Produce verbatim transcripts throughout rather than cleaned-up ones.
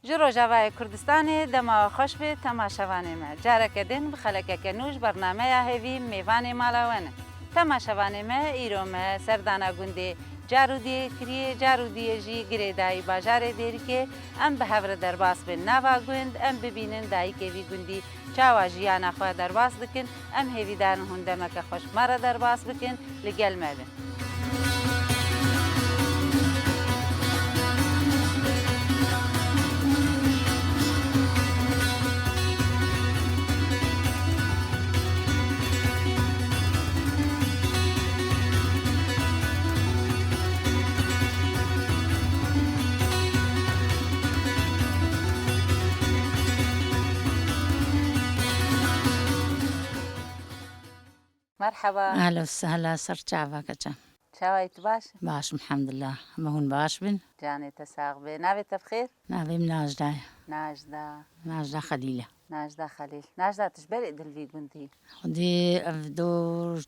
Ji Rojavayê Kurdistanê dema we xweş be temaşevanê me. Careke din bi xelekeke nû ji bernameya Hêvî mêvanê mala we ne. Temaşevanê me, îro me serdana gundê Carûdiyê kiriye, Carûdiyê jî girêdayî bajarê Dêrikê. Em bi hev re derbas bin nava gund, em bibînin dayikê vî gundî çawa jiyana xwe derbas dikin. Em hêvîdar in hûn demeke xweş me re derbas bikin, li gel me bin. Merheba. Ehla û sehla, ser çava keçe. Çawa yî, tu baş? Baş im, elhamdulillah. Hema hûn baş bin. Canê te sax be. Navê te bi xêr? Navê min Najda ye. Najda. Najda Xelîl e. Najda Xelîl. Najda, tu ji berê di li vî gundî? Xwedî ev dor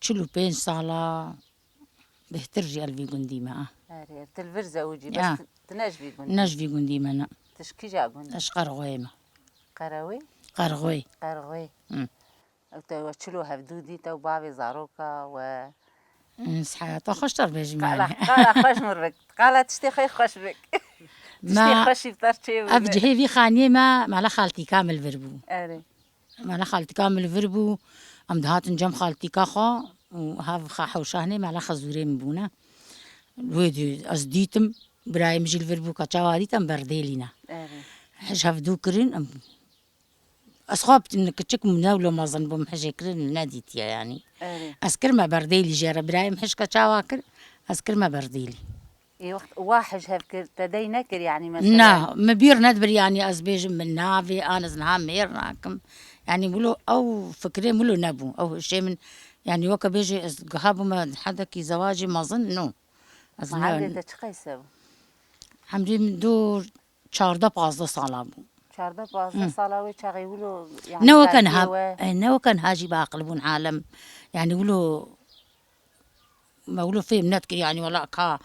çil û pênc sala bêhtir jî ez li vî gundî me, ha. Erê, tu li vir zewicî, ya, bes tu, tu ne ji vî gundî? Ne ji vî gundî me, ne. Tu ji kîja gundî? Ez ji Qerxoyê me. Qerewê? Qerxoyê. Qerxoyê. Hı. Ew te we çilo hevdû dî, te û bavê zaroka we. Hı, siheta xweş te bêjim. Qala, yani, qala xweş mir bik. Qala tiştê xwe xweş bik. Tiştê xweş jî bi te re çêbûne. Ev cihê vî xaniyê me, mala xaltîka min li vir bû. Erê. Mala xaltîka min li vir bû, em dihatin cem xaltîka xwe û hev xa hewşanê mala xezûrê min bûne. Wê dî ez dîtim, birayê min jî li vir bû, ka çawa dît em berdêlî ne. Erê. Hej hevdû kirin, em, ez xwe bi kiçik bûm, ne wilo mezin bûm, hejê kirin nedîtiye yanî. Erê. Ez kirime berdêlî jê re, birayê min hej ka çawa kir, ez kirime berdêlî. Ê wext wa hij hev kir, te dey nekir, yanî, mesela? Na, min bîr nedibir, yanî, ez bêjim min navê an ez niha mêr nakim. Yanî, wilo ew fikrê min wilo nebû. Ew hişê min, yanî, weke bêjê ez giha bûme hedekî zewacê mezin, no. Ez ne- Ma emrê te çi qeyse bû? Emrê min dor çardeh pazdeh sala bû. Çardeh pazdeh sala wê çaxê wilo, yanî, ne weke niha, e, ne weke niha jî bi aqil bûn alem. Yanî, wilo Me wilo fêm nedikir, yanî, wela ka,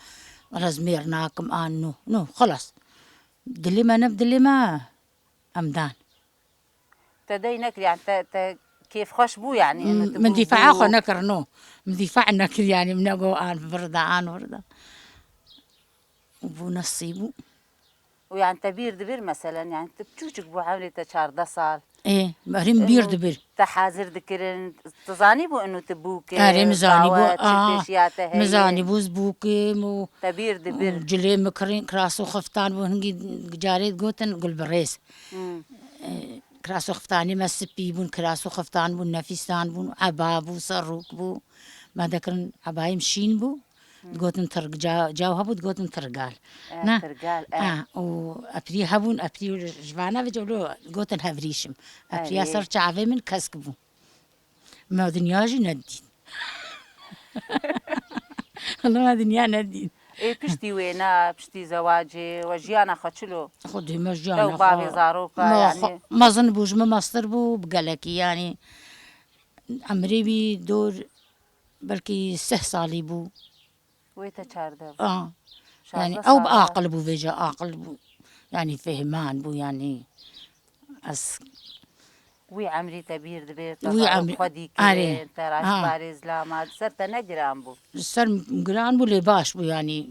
wela ez mêr nakim, an, no, no, xelas. Dilê me ne bi dilê me, em dan. Te dey nekir, yanî, te, te kêfxweş bû, yanî, ino tu min bû, dîfaa bû xwe nekir, no. Min dîfa nekir, yanî, min nego an vir de, an vir de. Bû nesîb bû. Û yani te bîr dibir meselen, yani tu çûçik bû, hewlê te çardeh sal. Ê, berî min bîr dibir. Te hazir dikirin, tu zanîbû inu tu bûk e, erê, min zanîbû, dawa, çi, aa, pêşiya te heye? Min zanîbû ez bûk im û, te bîr dibir, û cilê min kirîn, kiras û xiftan bû, hingî carê digotin gulbirêz. Hmm. Ê, kiras û xiftanê me spî bûn, kiras û xiftan bûn, nefîsan bûn, eba bû, serok bû. Me dekirin, ebayê min şîn bû. Digotin tirg-, ca-, caw hebû, digotin tirgal. E, ne? Tirgal, e. Ha, û eprî hebûn, eprî ji vana ve cewlo digotin hevrîşim. Epriya, erê, ser çavê min kesk bû. Me dinya jî nedît. Wala me dinya nedît. Ê, piştî wêna, piştî zewacê, we jiyana xwe çilo? Xwedê me jiyana xwe. Te û bavê zaroka, me yanî xwe, mezin bû, ji min mestir bû, bi gelekî, yanî emrê wî dor belkî sih salî bû. Wê te çardeh bû. A. Yanî ew bi aqil bû, vêca aqil bû. Yanî fêhman bû, yanî ez. Wî emrî te bîr dibê, te xwe dî kirin, te raşbarê zilama, ser te ne giran bû? Ser giran bû, lê baş bû, yanî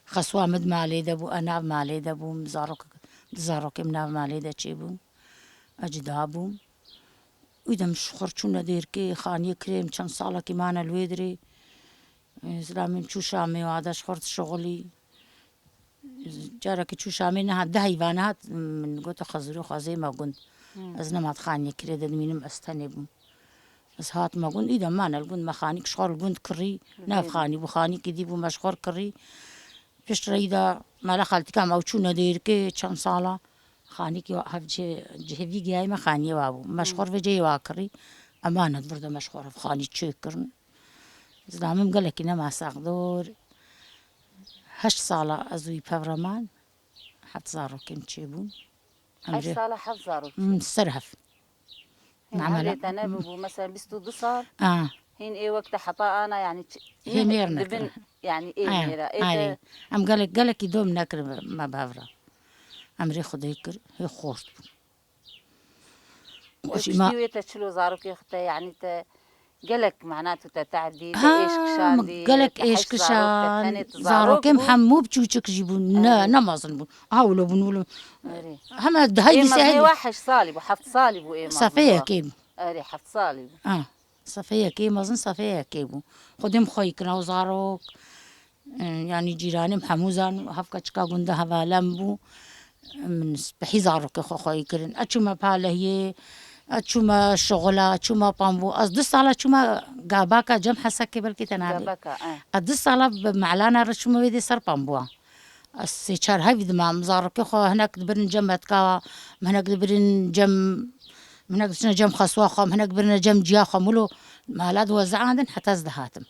xeswa min di malê de bû, enav malê de bû, zarok, zarokê min nav malê de çêbûn. Ez cuda bûm. Wî dem ji xwe re çûne Dêrikê, xaniyê kirê, em çend salekî mane li wê dirê. Zilamê min çû Şamê, wa de ji xwe re dişixulî. Carekê çû Şamê, nehat, deh heyva nehat, min gote xezûrê xwezê me gund. Hmm. Ez nema di xaniyê kirê de dimînim, ez tenê bûm. Ez hatime gund, î de mane li gund, me xanîk ji xwe re li gund kirî, ne ev xanî bû, xanîkî dî bû, me ji xwe re kirî. Pişt re î de mala xaltîka me ew çûne Dêrikê çend sala. Xanîkî wa hev cihê, cihê vî giyayê me xaniyê wa bû. Me ji xwe re vê cihê wa kirî. Emanet vir de me ji xwe re xanî çêkirin. Zilamê min gelekî nema sax dor. Heşt sala ez û wî pevre man. Heft zarokên çêbûn. Heşt sala heft zarok çêbûn. Hmm, ser hev. Hîn emrê te nebûbû, mesela bîst û du sal. A. Hîn ê wek te heta ana, yanî çi-, hê mêr dibin, nekir. Yanî ê mêra. Ê te. Em gelek, gelekî dom nekir me bi hev re. Emrê Xwedê kir, hê xort bû. Û Ew ji tiştî ma- wê te çilo zarokê xwe te, yanî te gelek mehna tu te tehdî, te Ha, êş kişandî, min gelek te êş heşt zarok, te kişand, tenê tu zarok zarokê min bû. Hemû biçûçik jî bûn. Ne, Erê. Ne mezin bûn. Ha, wilo bûn, wilo. Erê. Hema di hay Ê dîse mezin heyî. Wa heşt salî bû, heft salî bû ê mezin Sefê wa. Yekê bû. Erê, heft salî bû. Ha, sefê yekê mezin, sefê yekê bû. Xwedê min xweyî kir ew zarok. E, yanî cîranê min hemû zan, hevka çika gunda hevalem bû. Min spehî zarokê xwe xweyî kirin. Ez çûme palehiyê, ez çûme şixula, çûme pambû. Ez du sala çûme gabaka cem Hesekê belkî te nabê. Gabaka, e. Ez du sala bi melana re çûme wê dê ser pambûa. Ez sê çar hevî dimam, zarokê xwe hinek dibirin cem metka, hinek dibirin cem, hinek diçine cem xeswa xwe, hinek birine cem ciya xwe, milo mala diwezandin heta ez dihatim.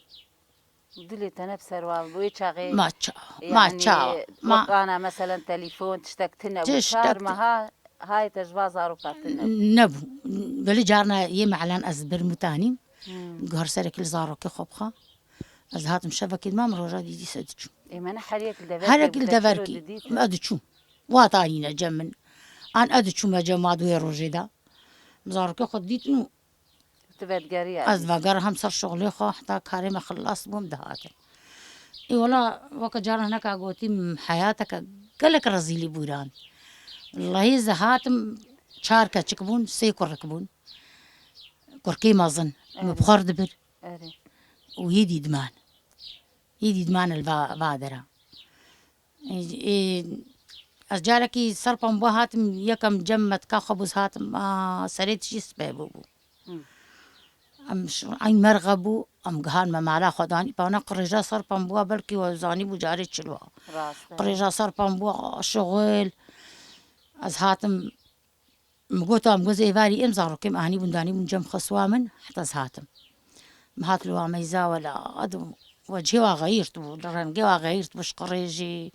Dilê te ne bi ser wan bû, wê çaxê, Ma ça-, ma yanî, çawa, ma wek ana, meselen, telefon, tiştek tune bû. Tiştek Çar ti- meha hayê te ji va zaroka tune bû. Nebû. Belê carna yê melan ez birim û tanîm. Hmm. Guher serekî li zarokê xwe bixa. Ez hatim şevekê dimam, roja dî dîse diçûm. Ê, me ne her yek li deverkê Her yek bû, li te çilo deverkê. Didît? Ez diçûm. Wa tanîne cem min. An ez diçûme cem wa di wê rojê de. Min zarokê xwe dît û Tu vedgeriya Ez dî. Vegeriham ser şixulê xwe, heta karê me xilas bûm dihatin. Ê wela, weke caran hineka gotî, min heyateke gelek rezîlî bûran. Wellehî ez hatim, çar keçik bûn, sê kurik bûn. Kurkê mezin, Erê. Min bi xwe re dibir. Erê. Û yê dî diman. Yê dî diman li va, va dera. Ê, ê, ez carekî ser pambûa hatim, yekem cem metka xwe bûz hatim, a, serê tijî spe bûbû. Hı. Em ş-, eyn merxe bû, em gihan me mala xwe danî, pana qirêja ser pambûa belkî we zanî bû carê çilo. Rast e. Qirêja ser pambûa şixul, ez hatim, Min got, em goz êvarî êm zarokê min anî bûn, danî bûn cem xeswa min, heta ez hatim. Min hat li wa meyza wela, ad-, we cihê wa xeyîrt bû, li rengê wa xeyîrt bû, ji qirê jî.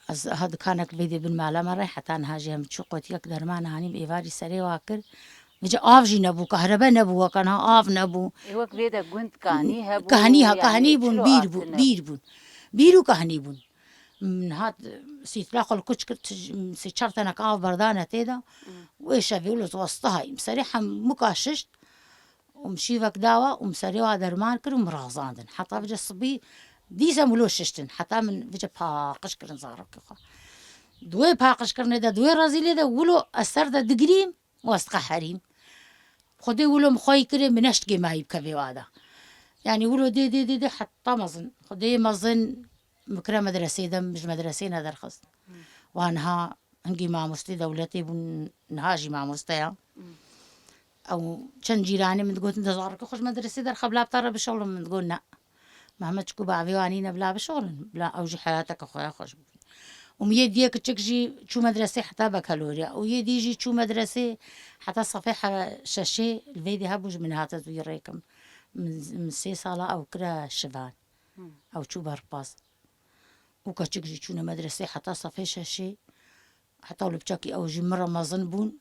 Ez ha dikanek vê dê bin mala me re, heta niha jî em çû qotiyek derman anîm, êvarî serê wa kir. Vêca av jî nebû, kahrebe nebû, weke niha av nebû. Ê, wek vê de gund kahnî hebû, Kahnî ha, yanî kahnî bûn, çilo bîr bû, hatine. Bîr bûn. Bîr û kahnî bûn. Min hat sîtla xwe li kuç kir, tij-, sê çar teneke av berdane tê de. Hmm. Wê şevê wilo ez westihayî. Min serê hemûka şişt û min şîvek da wa û min serê wa derman kir û min razandin. Heta vêca sibî dîsa min wilo şiştin. Heta min vêca paqij kirin zarokê xwe. Di wê paqijkirinê de, di wê rezîlê de wilo ez ser de digirîm. Û ez diqeherîm. Xwedê wilo min xweyî kirê, min neşt kêmayî bikevê wa de. Yanî wilo dê, dê, dê, dê heta mezin. Xwedê mezin min kire medresê de, min ji medresê nederxist. Hmm. Wa niha hingî mamostê dewletê bûn, niha jî mamoste ya. Hmm. Ew çend cîranê min digotin, de zarokê xwe ji medresê derxe, bila bi te re bişixulin, min digot, ne. Mehmet çikû bavê wan nîne bila bişixulin, bila ew jî heyateke xwe ya xweş bû. Û min yê diyê kiçik jî çû medresê heta bekeloriya. Û yê dî jî çû medresê heta sefê he-, şeşê, li vê dê hebû ji min hate zûyî rêkim. Min, min sê sala ew kire şivan. Hmm. Ew çû berpaz. Û keçik jî çûne medresê heta sefê şeşê. Heta li biçekî ew jî min re mezin bûn.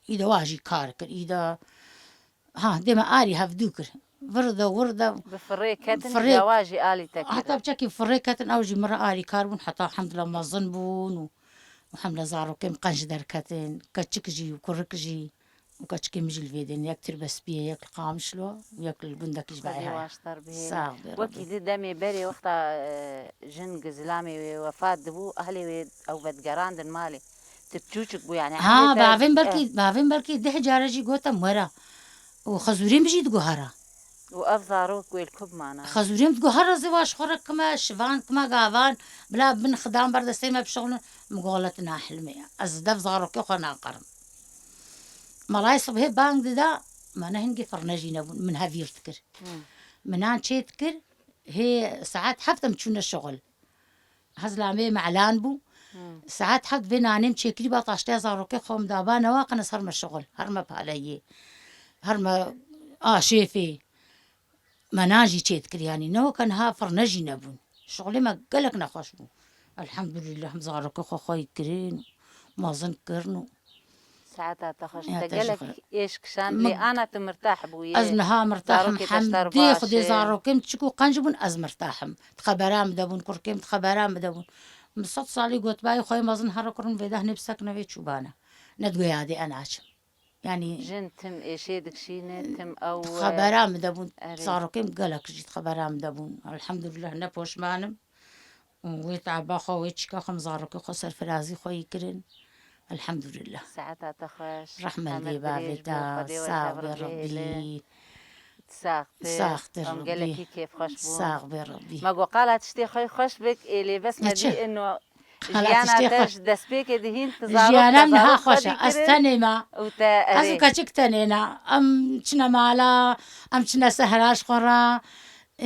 Î de wa jî kar kir. Î de, ha, dê me arî hevdû kir. Vir de, wir de. Bi firê ketin, firê, î de wa jî alî te kir. Heta biçekî firê ketin, ew jî min re arî kar bûn. Heta hemdila mezin bûn û, û hemdila zarokê min qenc derketin. Keçik jî û kurik jî. Û keçikê min jî li vê dê ne, yek tir be spî ye, yek li Qamişlo, yek li gundekî ji Xwedê berê heye. Başdar bihêle. Sax be, Wekî Rebî. Di demê berê wexta, e, jin gi zilamê wê wefat dibû, ehlê wê ew vedigerandin malê. Tu çûçik bû, yanî, Ha, ehlê te, bavên belkî, eh. Bavên belkî deh care jî gote were. Û xezûrê min jî digot here. Û ev zarok wê li ku bimana? Xezûrê min digot, her rezê wa ji xwe re kime, şivan kime, gavan, bila bin xidan ber destê me bişixulin, min got, xelet nahilmê. Ez dev zarokê xwe naqerim. Melayê sibhê bang dida, me ne hingê firne jî nebûn, min hevîr dikir. Hmm. Min nan çê dikir, hê saet heft em çûne şixul. Hezlamê me elan bû. Hmm. Saet heft vê nanê min çêkirî ba taşteya zarokê xwe min daba newa qin ez herme şixul, herme paleyê, herme aşêfê. Me nan jî çê dikir, yanî ne weke niha firne jî nebûn. Şixulê me gelek nexweş bû. Elhamdulillah, em zarokê xwe xweyî kirin, mezin kirin û Saeta te xweş. Ya, te te jî gelek xwe. Êş kişand, min lê ana tu mirtah bûyê. Ez niha mirtah im, zarokê te ji te re hemdê baş Xwedê e. Zarokê min çiku qenc bûn, ez mirtah im. Di xebera min de bûn, kurkê min di xebera min de bûn. Min sed salî got, bayê xwe yê mezin here kurin vêde hinê bisekine vê çûbane. Ne digoya dê ez naçim. Yanî Jin tim êşê dikişîne, tim ew, e, xebera min de bûn, erê. Zarokên gelek jî xebera min de bûn. Elhamdulillah ne poşman im. Û wê teba xwe, wê çîka xwe, min zarokê xwe serfirazî xwe yî kirin. Elhamdulillah. Saeta te xweş. Rehme lê bavê te, sax be Rebbî. Saxtir. Saxtir Em Rebbî. Gelekî kêfxweş bûn. Sax be Rebbî. Me got qala tiştê xwe xweş bik, ê lê bes me dî ino. Qala tiştê xweş. Jiyana te ji destpêkê dihîn, tu zarok, jiyana min niha xweş e. Ez tenê me. Û te, ez û erê. Keçik tenê ne. Em çine mala, em çine sehra ji xwe re.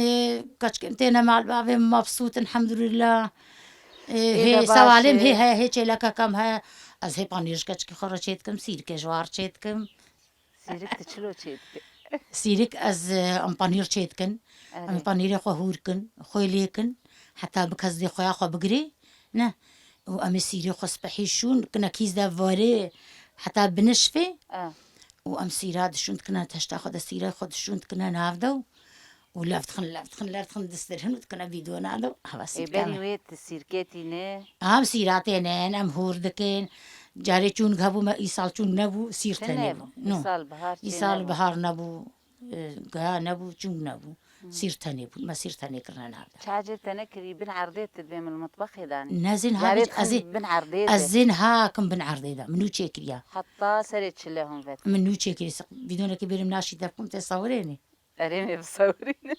Ê, keçikên têne mal bavê min mebsût, elhamdulillah. Ê, hê sewalê min hê heye, hê çêlekeke min heye. Ez hê panîr ji keçikê xwe re çê dikim, sîrikê ji war çê dikim. Sîrik tu çilo çê dike? Sîrik ez, e, em panîr çê dikin. Erê. Em panîrê xwe hûr kin, xwê lê kin. Heta bi kes dê xweya xwe bigirê. Ne. Û em ê sîrê xwe spehî şûn, kine kîz de varê heta binişvê. E. Û em sîra dişûn dikine teşta xwe de, sîrê xwe dişûn dikine nav de û, û lev dixin, lev dixin, lev dixin, distirhin û dikine vîdona de û heva sîrke me. Ê, berî wê tu sîrkê tîne? Em sîra têne, em hûr dikin. Carê çûn hebû me, îsal çûn nebû, sîr tenê bû. Çi nebû? No. Îsal bihar çê nebû. Îsal bihar nebû. E, giya nebû, çûng nebû. Hmm. Sîr tenê bû. Me sîr tenê kirine nav de. Çawa cê te nekirî, bin erdê tu dibê min li mitbexê danî. Ne zên ha, carê ez ê, bin erdê de. Ez zên ha kim bin erdê de. Min nû çêkiriya. Heta serê çile hûn vet. Min nû çêkirî. Vîdonekê bêrim naşî te bikim, tê sewirênî. Erê, me bisewirîne.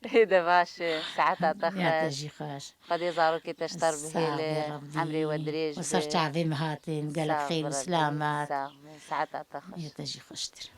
Hê de baş e, saeta te xweş. Ya te jî xweş. Xwedê zarokê te ji te re bihêle, emrê we dirêj be. Sax be Rebbî. Û ser çavê min hatin, gelek xêr û silamet. Sax be, sax be. Saeta te xweş. Ya te jî xweştir.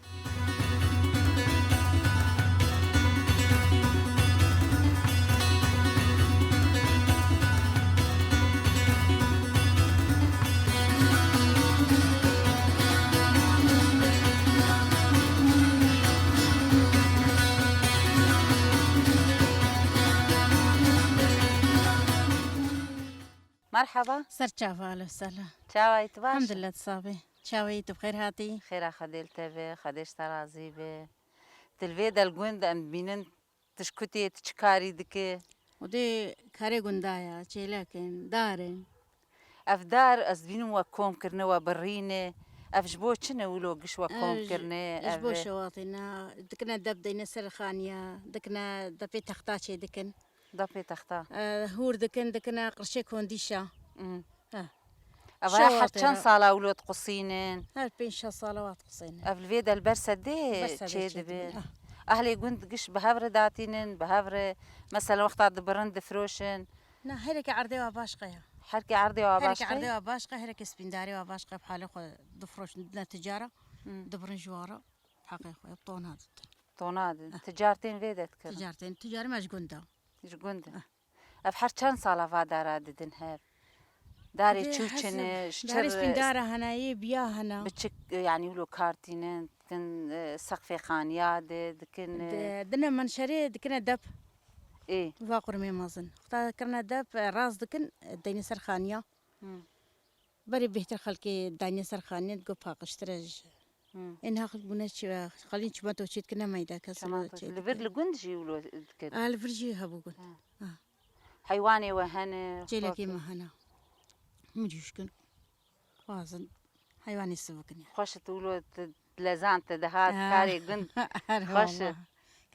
Merhaba. Ser çava, alo, sela. Çawa yî, tu baş î? Elhamdulillah, tu sax bî. Çawa yî, tu bi xêr hatî? Xêra Xwedê li te be, Xwedê ji te razî be. Tu li vê de li gund em dibînin, tu ji ku tê, tu çi karî dikî? Xwedê karê gunda ya, çêlek in, dar in. Ev dar ez dibînim we kom kirine, we birîne. Ev ji bo çi ne wilo giş we kom kirine? Ev ji bo şewatê ne, dikine dep deyne ser xaniya, dikine depê texta çê dikin. Depê texta. E, hûr dikin, dikine qirşê kondîşa. Hmm. Ha. Ev her çend sala wilo diqusînin? Her pênc şeş sala wa diqusînin. Ev li vê de li ber sedê çê dibin. Ehlê gund giş bi hev re datînin, bi hev re, mesela, wexta dibirin, difiroşin. Na, herekî erdê wa başqe ya. Herekî erdê wa başqe? Herekî erdê wa başqe, herekî spîndarê wa başqe, bi halê xwe difiroşin, didine ticara, hmm, dibirin ji wa re, heqê xwe, tona didin. Tona didin. Ah. Ticar tên vê de dikirin? Ticar tên, ticarê me ji gund e. Ji gund e. Ah. Ev her çend sala va dara didin hev? Darê çû çin e, ji çi re? Darê spîndara hene, yê biya hene. Bi çi, yanî wilo kar tînin, dikin, e, seqfê xaniya de, dikin, e, di-, dine menşerê, dikine dep. Ê. Va qurmê mezin. Xta kirine dep, e, rast dikin, e, deyne ser xaniya. Hmm. Berê bêhtir xelkê dayne ser xaniyê, digo paqijtir e ji. Hmm. Ên ha xelk bûne çi ve, xelîn çimento çê dikine meyda kes. Çimento. Li vir li gund jî wilo dikir? A, li vir jî hebû gund. Ha. Ha. Heywanê we hene? Çêlekê me hene. Min cûş kin. Xwazin heywanê siv bikin ya. Xweş e tu wilo tu lezan te dihat karê gund. Xweş e.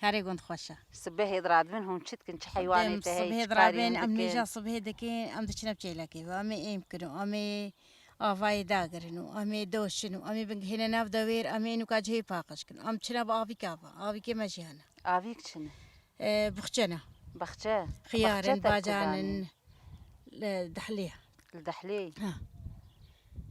Karê gund xweş e. Sibehê diradibin hûn çi dikin? Çi heywanê te heye? Sibehê dirabin, em nêja sibehê dikin, em diçine bi çêlekê ve. Em ê êm kirin, em ê avayê dagirin û em ê doşin û em ê bingihêne nav dewêr, em ê nûka cihê paqij kin. Em çine bi avîka ve. Avîkê me jî hene. Avîk çi ne? E, bixçe ne. Bixçe? Xiyar in, bacan in. Li Dehlê. Li Dehlê? Ha.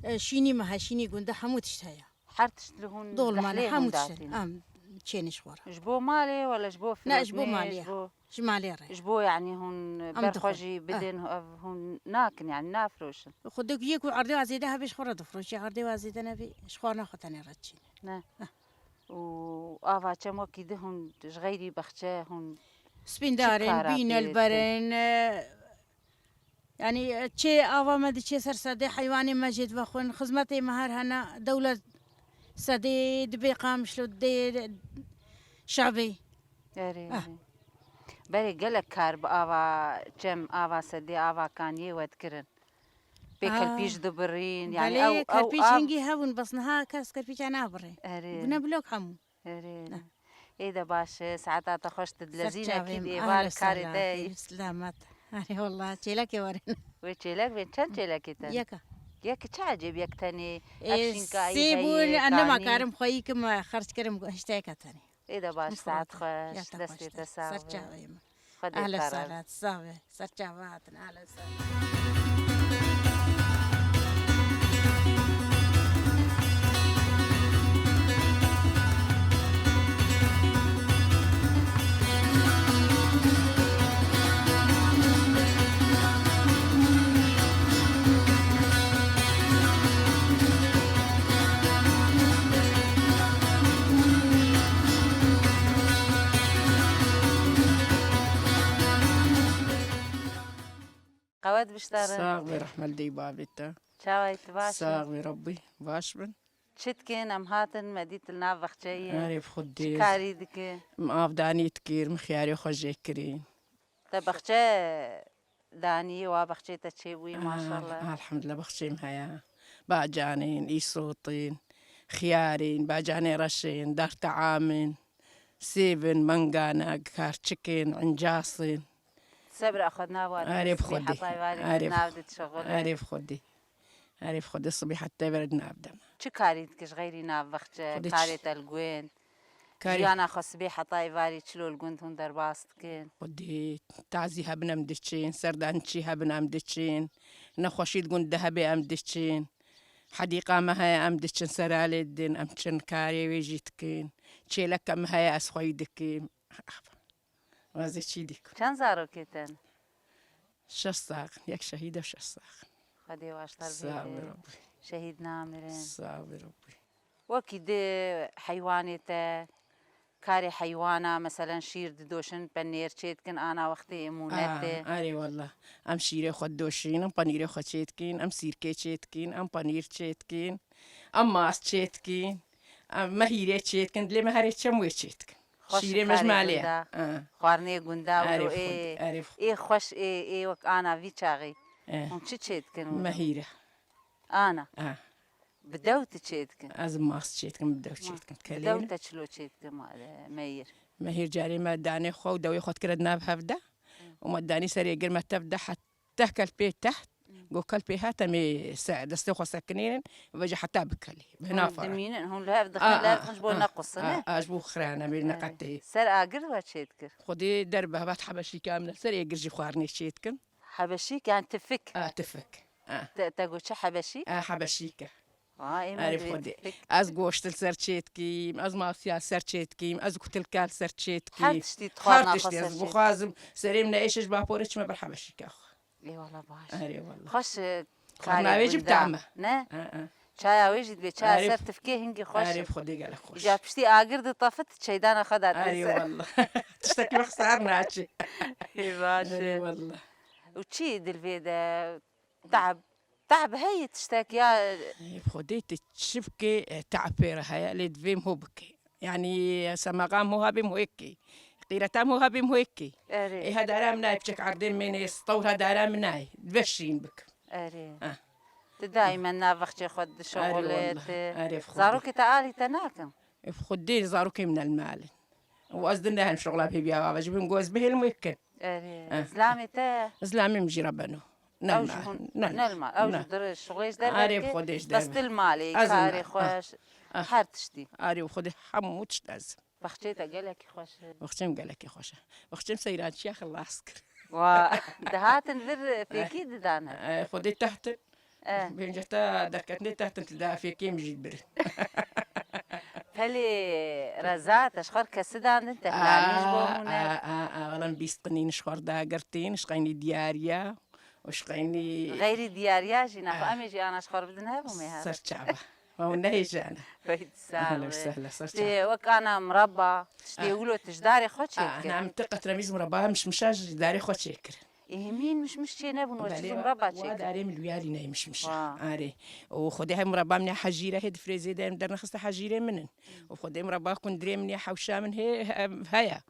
E, şînî me he, şînî gund e, hemû tişt heye. Her tişt li hûn Dehlê hûn datînin? Dolma ne, hemû tişt. Em çênê ji xwe re. Ji bo malê wala ji bo firotinê? Ne, ji bo malê. Ji bo, ji malê re. Ji bo, yanî hûn ber xwe jî bidin, ev hûn nakin, yanî nafiroşin? Xwedê ku yê ku erdê wa zêde hebe ji xwe re difiroşî, erdê wa zêde nebê, ji xwarina xwe tenê re diçîne. Ne. Heh. Û ava çem wekî di hûn ji xeyrî bexçe hûn çi kara pê dikin? Spîndar in, bîne li ber in, e, Yanî, e, çê ava me diçê ser sedê, heywanê me jê divexwin, xizmetê me her hene, dewlet sedê dibê Qamişlo dê şevê. Erê, erê. Berê gelek kar bi ava çem, ava sedê, ava kaniyê we dikirin. Pê Aa, kerpîç dibirîn, yani belê, ew, ew kerpîç av hingî hebûn, bes niha kes kerpîça nabirê. Erê. Bûne blok hemû. Erê. Ê de baş e, saeta te xweş, tu dilezînekî dê êvar karê te. Selamet. Erê wallah, çêlekê werin. Wê çêlek bên, çend çêlekê te? Yeka. Yek, çi ecêb yek tenê? Ev şînka sê bûn, heye, nema karim xweyî kim, xerc kirim, hişteyeke tenê. Ê de baş, saet xweş, destê te sax be. Xwedê te razî. Ehlen sehlen, sax be. Ser çava hatin, ehlen sehlen. Qewet bişterin. Sax be, rehmet dê bavê te. Çawa yî, tu baş î? Sax be, Rabbî baş bin. Çi dikin? Em hatin, me dît li nav bexçeyê. Erê bi Xwedê. Çi karî dikin? Em avdanî dikir, em xiyarê xwe jê kirîn. Te bexçe danî, wa bexçê te çêbûyî, ah, maşallah. Elhamdulillah, bexçê min heye. Bacanên, îsotên, xiyarên, bacanê reşên, dar teamên, sêvin, mengana, karçikên, incasên. Sebra xwe nav wan. Erê bi Xwedê. Erê bi Xwedê. Erê bi Xwedê. Erê bi Xwedê, sibî heta ver di nav de me. Çi karî dikî ji xeyrî nav bexçe, karê te li gund? Karê. Jiyana xwe sibê heta êvarî çilo li gund hûn derbas dikin? Xwedê, tazî hebin em diçin, serdançî hebin em diçin, nexweşî di gund de hebe em diçin. Hedîqa me heye em diçin seralê din, em çin karê wê jî dikin. Çêleke me heye ez xweyî dikim. Wazê çî dî ku. Çend zarokê te ne? Şeş sax, yek şehîd e, şeş sax. Xwedê waştar bêre. Sax be Rabbî. Şehîd namirin. Sax be Rabbî. Wekî di heywanê te, karê heywana, meselen şîr didoşin, penêr çê dikin, ana wextê ê mûnetê. Ah, erê wallah. Em şîrê xwe didoşîn, em penîrê xwe çê dikîn, em sîrkê çê dikîn, em penîr çê dikîn, em mas çê dikîn, em mehîrê çê dikin, dilê me herê çem wê çê dikin. Şîrê me ji malê ye. Xwarinê gunda û ê, ê xweş, ê, ê wek ana vî çaxî. Hûn çi çê dikin? Mehîr e. Ana. Bi dew tu çê dikin? Ez mas çê dikim, bi dew çê dikim. Bi dew te çilo çê dikin, mehîr? Mehîr carê me danê xwe û dewê xwe dikire di nav hev de. Û me danî serê gir me tev de heta Teh kel pê teht, go kel pê hat em ê se-, destê xwe sekinînin, veca heta bikelî. Hûn dimînin, hûn li hev dixin, li hev dixin ji bo nequsine. A, a, ji bo xirane, mê neqetê. Ser agir we çê dikir? Xwedê derbe hevat hebeşîka min li ser êgir jî xwarinê çê dikim. Hebeşîk, yani tifik? A, tifik. A. Te, te got çi hebeşîk? A, hebeşîk e. Erê bi Xwedê. Ez goşt li ser çê dikîm, ez masiya li ser çê dikîm, ez kutilka li ser çê dikîm. Her tiştî dixwazim, ez bixwazim serê min neêşe ji baporê çime ber hebeşîka xwe. Ê wala baş. Erê wala. Xweş, e, xwarinê wê jî bi tam e. Ne? Çaya wê jî dibê çaya ser tifkê hingî xweş. Erê bi Xwedê gelek xweş. Îja piştî agir ditefe tu çeydana xwe da. Erê wala. Tiştekî wexsar naçe. Ê baş e. Erê wala. Û çi dil vê de? Te'b. Te'b heye tiştek ya? Ê, bi Xwedê tu çi bikê, e, te'b pê re heye, lê divê em ho bikê. Yanî semaxa em ho hebê em ho yekê. Qîreta em ho hebê em ho yekê. Erê. Ê hedara min nayê, piçek erdê min ê, stewr hedara min nayê. Dibe şîn bikim. Erê. Ah. Tu daîmen nav vexçê xwe dişixulê. Erê, wallah. Erê, bi Xwedê. Zarokê te alî te nakin? Ê, bi Xwedê zarokê min el malin. Û ez din neherim şoxla pê biya ava, ji bin ku ez bihêlim wê bikin. Erê, zilamê te? Zilamê min jî re beno. Ew jî hûn, ne li mal. Ew jî dir şixulê ji derve dike. Bes tu li malê, karê xweş, her tiştî. Arê, Xwedê hemû tişt ez. Baxçê te gelekî xweş e. Baxçê min gelekî xweş e. Baxçê min seyrançiya xilas kir. Wa, dihatin vir fêkî didane. E, Xwedê tehtin. Eh. Bênce te derketinê tehtin tu dafê kêm jî birin. Pelê reza te ji xwe kesi dandin, te hilanî ji bo hûn e? A, a, a, wala em bîst qinîn ji xwe dagirtîn, ji qeynî diyariya û ji qeynî. Xeyrî diyariya jî, naxwe em ê jî ana ji xwe bidin hev û mê hev. Ser çava. Ew nehêjane. Weyt sağ be. Ehlen sehlen, ser çava. Tê wek ana mireba, tiştê wilo tu ji darê xwe çêkir? Em ti qetremîz mireba, mişmişa ji darê xwe çêkir. Ê, hemîn mişmiş çê nebûn, we çi zû mireba çêkir? Belê, wa darê min wiyarî neyê mişmiş e. Wa. Arê. Û Xwedê hem mireba min ya hejîre hê difrêzê de em dernexiste hejîrê min in. Û Xwedê mireba kundirê min ya hewşa min hê, he-, heye.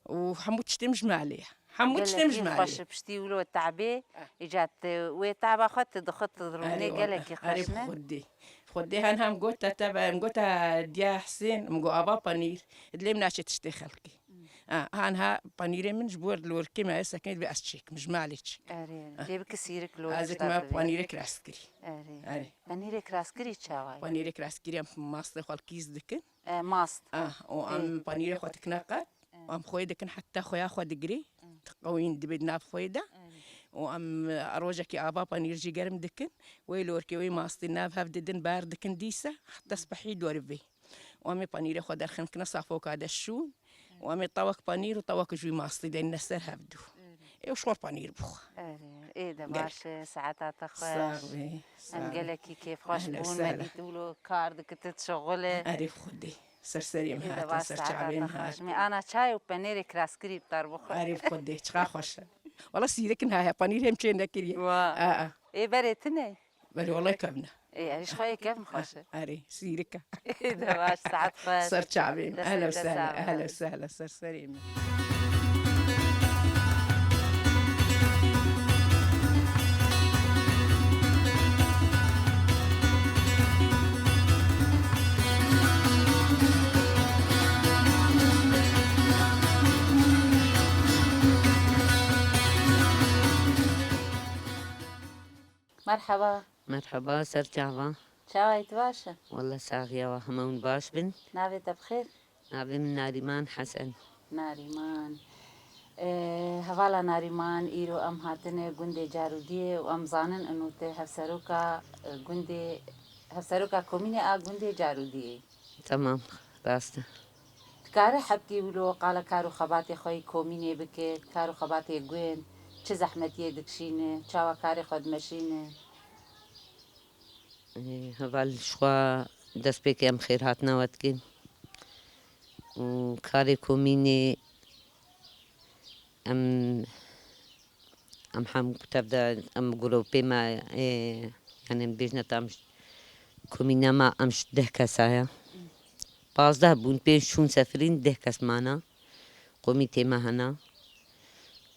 û hemû tiştê min ji malê ye. Hemû tiştê min ji Gelekî malê xweş ye. Piştî wilo te'bê, Ah. îca tu wê te'ba xwe tu dixwe tu Erê rûnê wala, gelekî erê xweş ne? Xwedê. Xwedê hen hem gota te be, em gota diya Husên, em got ava panîr, dilê min naçe tiştê xelkê. Hmm. Ha, han ha panîrê min ji bo lorkê me sekinê divê ez çêkim, ji malê çêkim. Erê, Ah. Dê biki sîrik lor Ez ê tişta me divê. Panîrê kiraskirî. Erê. Erê. Panîrê kiraskirî çawa ye? Panîrê kiraskirî em mastê xwe li kîs dikin. E, mast. Ah, û Ê. Em panîrê xwe dikine qet. Û em xwê dikin heta xweya xwe digirê. Ê. Qewîn dibe di nav xwê de. Ê. Û em, e, rojekî ava panîr jî germ dikin. Wê lorkê wê mastî nav hev didin, ber dikin dîse, heta spehî dorivê. Û em ê panîrê xwe derxin kine safoka de şûn. Û em ê tawek panîr û tawek jû mastî denine ser hevdû. Ê, û şor panîr bixwe. Erê, ê de Gelek. Baş e, saeta te xweş. Sax bî, sax bî. Em gelekî kêfxweş Ehlen bûn, me sehlen. Dît wilo kar dikit, şixul e. Erê Xwedê. Ser serê min Ê de hate, baş, ser saeta çavê te min xweş. Hate. Me ana çay û penêrê kiraskirî bi te re bixwe. Erê Xwedê, çiqa xweş e. Wala sîrikin ha, ha, panîr hem çê nekiriye. Wa. A, a. Ê berê tune? Berê wala kevne. Ê, erê ji xwe yê kevn xweş e. Erê, sîrika. Ê de baş, saet xweş. Ser çavê min. Destê Ehlen te sehlen, sağ ehlen olun. Sehlen, ser serê min. Merhaba. Merhaba, ser çava. Çawa yî, tu baş e? Walla saxiya wa hema hûn baş bin. Navê te bi xêr? Navê min Narîman Hesen. Narîman. Ee, hevala Narîman, îro em hatine gundê Carûdiyê û em zanin ino te hevseroka, e, gundê, hevseroka komînê a gundê Carûdiyê. Tamam, rast e. Dikare hebkî wilo qala kar û xebatê xwe yê komînê bike, kar û xebatê gund, çi zehmetiyê dikişîne, çawa karê xwe dimeşîne? Ê, heval ji xwe destpêkê em xêrhatina we dikin. Û karê komînê em, em hem ku tev de em grûpê me, ê, yanî em bêjine tam ş-, komîna me em ji deh kesa ye. Pazdeh bûn, pênc çûn sefirîn, deh kes mana. Komîtê me hene.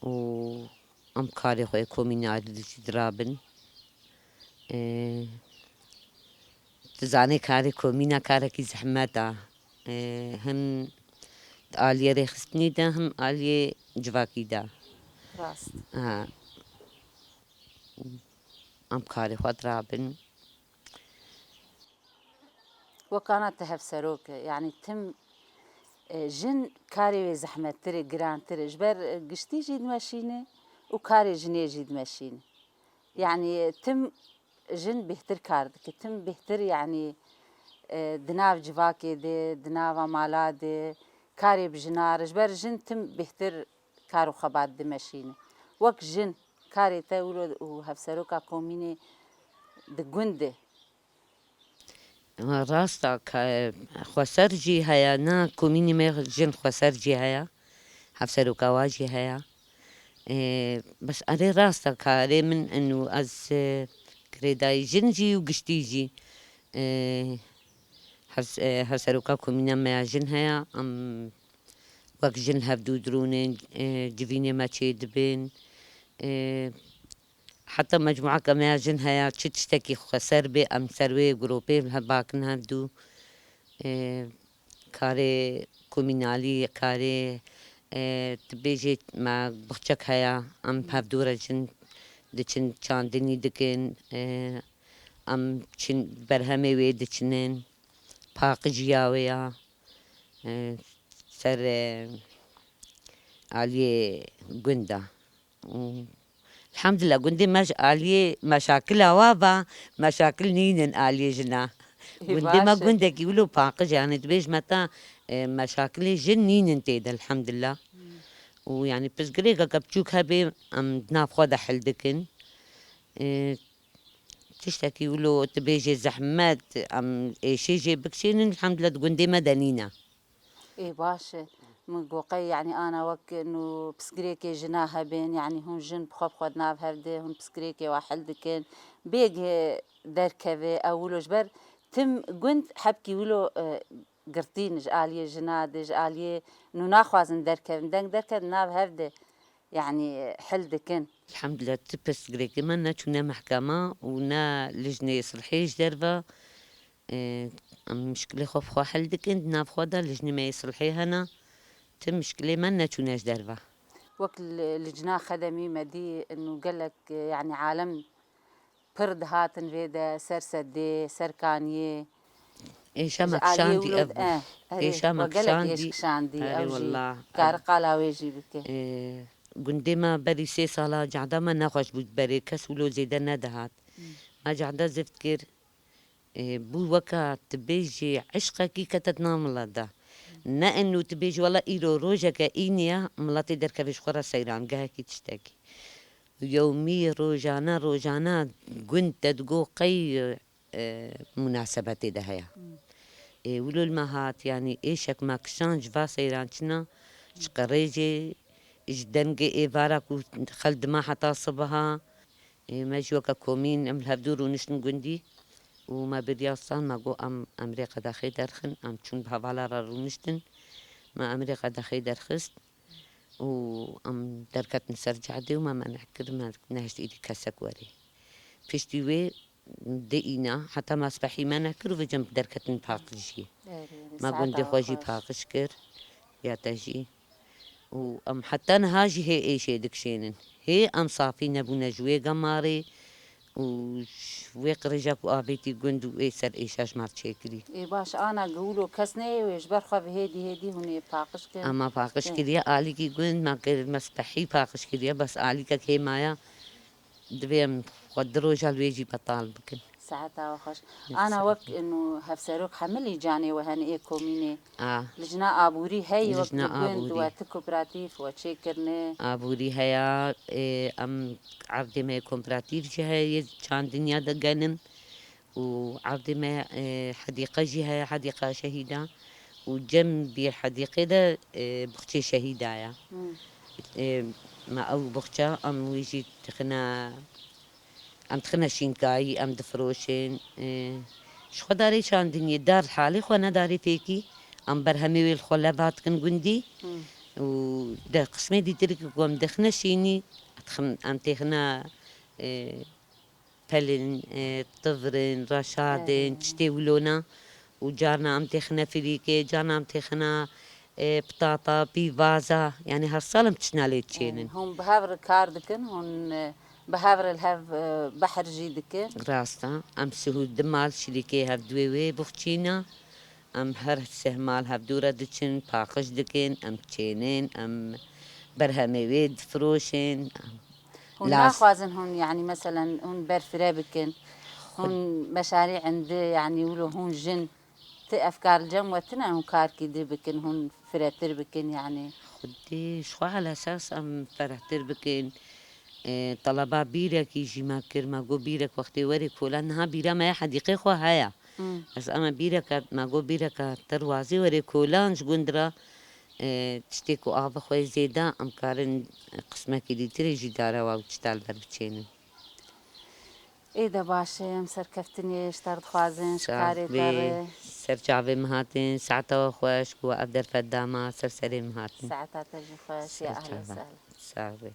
Û em karê xwe yê komînarî di jî dirabin. Ê, tu zanê karê komîna karekî zehmet e. Ê, him di aliyê rêxistinî de, him aliyê civakî de. Rast. Ha. Em karê xwe dirabin. Wekana te hevserok e, yanî tim, e, jin karê wê zehmettir e, girantir e. Ji ber, e, giştî jî dimeşîne û karê jinê jî dimeşîne. Yanî tim jin bêhtir kar dike, tim bêhtir, yanî, e, di nav civakê de, di nava mala de, karê bi jina re, ji ber jin tim bêhtir kar û xebat dimeşîne. Wek jin, karê te wilo û hevseroka komînê di gund de. Ha, rast e, ka-, xweser jî heye, ne komînê me jin xweser jî heye, hevseroka wa jî heye. Ê, bes erê rast e, karê min in û ez, e, girêdayî jin jî û giştî jî, e, hev-, e, hevseroka komîna me ya jin heye, em wek jin hevdû dirûnin, e, civînê me çêdibin. E, heta mecmuaka me ya jin heye, çi tiştekî xweser bê, em ser wê grûpê hev bakin hevdû. E, karê komînalî, karê, e, tu bêjê me baxçek heye, em hevdû re jin diçin çandinî dikin, e, em çin berhemê wê diçinin, paqijiya wê ya, e, ser, e, aliyê gund e. Û elhamdulillah, gundê me ji aliyê meşakila wa va, meşakil nînin aliyê jina. Ê, gundê me baş e. Gundekî wilo paqij e, yanî dibêjme ta, e, meşakilê jin nînin tê de, elhamdulillah. Hmm. Û yanî pirsgirêkeke biçûk hebe, em di nav xwe de hil dikin. E, tiştekî wilo tu bêjê zehmet, em êşê jê bikişênin, elhamdulillah di gundê me de nîne. Ê, baş e. Min got qey, yanî, ana wek nû pirsgirêkê jina hebên, yanî, hûn jin bi xwe bi xwe di nav hev de, hûn pirsgirêkê wa hel dikin. Bêg, e, derkeve, ew wilo ji ber tim gund hebkî wilo, e, girtîn ji aliyê jina de, ji aliyê nû naxwazin derkevin. Deng derket nav hev de, yanî hil dikin. Elhamdulillah, ti pirsgirêkê me neçûne mehkema û ne lijnê sulhê ji derve. Ê, em mişkilê xwe bi xwe hel dikin, di nav xwe de lijnê me yê sulhê hene. Ti mişkilê me neçûne ji derve. Wek li, licna xedemî me dî û gelek, yanî alem pir dihatin vê de, ser sedê, ser kaniyê. Êşa me kişandî ev bû. Eh, erê, Êşa me we gelek êş kişandî, erê ew jî wellah. Kari qala wê jî bike. Ê, gundê me berî sê sala cehda me nexweş bû, berê kes wilo zêde nedihat. Hmm. Me cehda zift kir. Ê, bû weka tu bêjî eşqekî kete di nav milet de. Ne eno tu bêjî wela îro rojeke înî ye, miletê derkeve ji xwe re seyran, gehekî tiştekî. Yewmî rojane, rojane gund te digo qey, e, munasebetê de heye. Hmm. Ê, wilo li me hat, yanî êşek me kişand ji va seyrançina, ji qirêjê, ji dengê êvara ku xel dima heta sibiha. Ê, me jî weke komîn em li hevdû rûniştin gundî û me biryar stan, me got em emrê qedexê derxin, em çûn bi hevala re rûniştin. Me emrê qedexê derxist û em derketin ser cadê û me meneh kir, me nehişt êdî kesek werê. Piştî wê di îna heta me spehî meneh kir û vêca em derketin paqijiyê. Erê, erê, Me gundê xwe jî paqij kir, ya te jî. Û em heta niha jî hê êşê dikişênin. Hê em safî nebûne ji wê gemarê û ji wê qirêja ku avêtî gund û ê ser êşa ji me çêkirî. Ê baş, ana gi wilo kes neyê wê ji ber xwe bi hêdî hêdî hûn ê paqij kin. Em me paqij kiriye alîkî gund, me kir, me spehî paqij kiriye, bes alîkek hê maye. Divê em xwe du roja li wê jî betal bikin. Seheta we xweş. Ana wek ino hevserok hemilî canê we hene ê komînê. A. Lijna aborî heye wek gund we ti kooperatîf we çêkirine. Aborî heye, ê, em erdê me yê kooperatîf jî heye, çandinya de genim. û erdê me, e, hedîqe jî heye, hedîqa şehîda û cem bî hedîqê de, e, buxçê şehîda ye. Hmm. E, me ew buxça, em wî jî dixine, em dixine şînkayî, em difiroşin. E, ji xwe darê çandiniyê, dar halê xwe ne darê fêkî, em berhemê wê li xwe leva dikin gundî. Hmm. Û de qismê dîtirikî ku em dixine şînî, dixin-, em têxine, e, pelin, e, tivirin, reşadin, tiştê wilona û carna em têxine firîkê, carna em têxine, e, pitata, pîvaza, yanî her sal em tiştna lê diçênin. Hûn bi hev re kar dikin, hûn, e, bi hev re li hev, e, behr jî dikin? Rast e, em sihû di mal şirîkê hev duê wê bixçîna. Em her seh mal hevdû re diçin, paqij dikin, em çênin, em berhemê wê difiroşin. Hûn naxwazin hûn, yanî meselen hûn berfire bikin, hûn meşarî indi, yanî wilo hûn jin ti efkar li cem we tune, hûn karkî di bikin, hûn firetir bikin, yanî? Xwedî ji xwe helesas em ferehtir bikin. E, teleba bîrekî jî me kir, me got bîrek wextê werê kolan, niha bîra me ya hedîqê xwe heye. Hmm. Ez ema bîreke, me got bîreke te wazê were kolan ji gund re, e, tiştê ku ava xwe yê zêde, em karin qismekî dîtirê jî dara we û tişta li ber biçênin. Ê de baş e, em serkeftinê ji te re dixwazin, ji karê te re. Ser çavê min hatin, saeta we xweş, ku we ev derfet dama, ser serê min hatin. Saeta te jî xweş, ya ehlen sehlen. Sax be.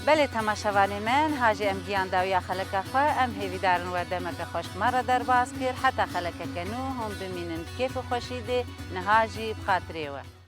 Belê temaşevanê me, niha jî em gihan dawiya xeleka xwe, em hêvîdar in we demeke xweş bi me re derbas kir. Heta xelekeke nû hûn bimînin di kêf û xweşî de, niha jî bi xatirê we.